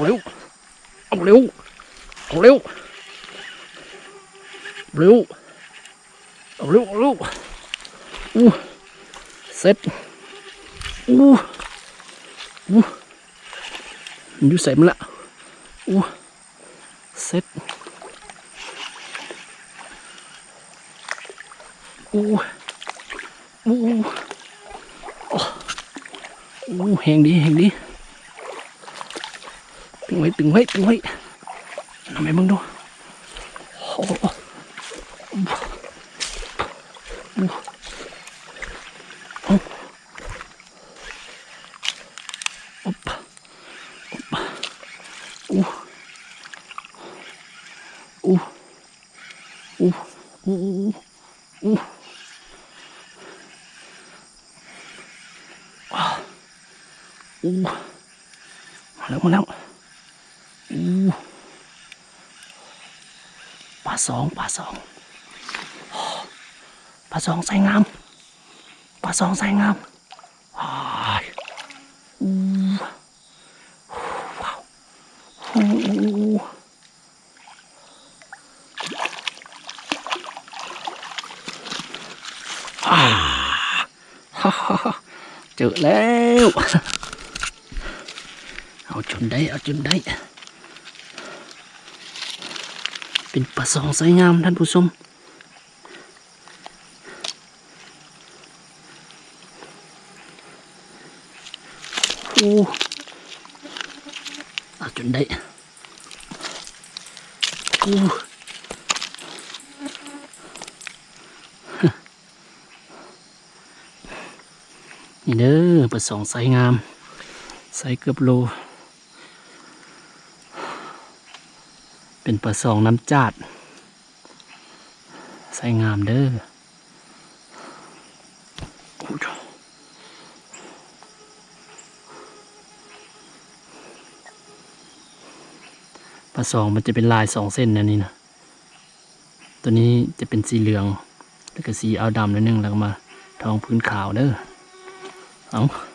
ເອົາເລັວ ເອົາເລັວ ເອົາເລັວ ເອົາເລັວ ເອົາເລັວ ເອົາເລັວ. ອູ້ ເຊັດ ອູ້ ອູ້ ມັນຢູ່ໃສມັນລະ? ອູ້ ເຊັດ ອູ້ ອູ້ ໂອ້ ໂອ້ ແຮງດີ ແຮງດີ. ຕຶງໄວ້ ຕຶງໄວ້ ຕຶງໄວ້ ນຳໃຫ້ເບິ່ງດູ. ໂອ້ ໂອ້ ໂອ້ ໂອ້ ໂອ້ ໂອ້ ໂອ້ ໂອ້ ໂອ້ ມາແລ້ວ ມາແລ້ວ ໂອ້ ປາສອງ ປາສອງ ປາສອງໄຊງາມ ປາສອງໄຊງາມ. ໂອ້ຍ ໂອ້ ວ້າວ ໂອ້ ອ່າ ເຈີແລ້ວ ເອົາຈົນໄດ້ ເອົາຈົນໄດ້ ເປັນປາສອງໄຊງາມ ທ່ານຜູ້ຊົມ. ໂອ້ ເອົາຈົນໄດ້ ໂອ້ ນີ້ເດີ ປາສອງໄຊງາມ ໄຊເກືອບໂລ ເປັນປາສອງນ້ຳຈາດ. ໄຊງາມເດີ ປາສອງມັນຈະເປັນລາຍສອງເສັ້ນແນວນີ້ນະ ໂຕນີ້ຈະເປັນສີເຫຼືອງ ແລ້ວກະສີອາວດຳໜ້ອຍໜຶ່ງ ແລ້ວກະມາທອງພື້ນຂາວເດີ ເອົາ.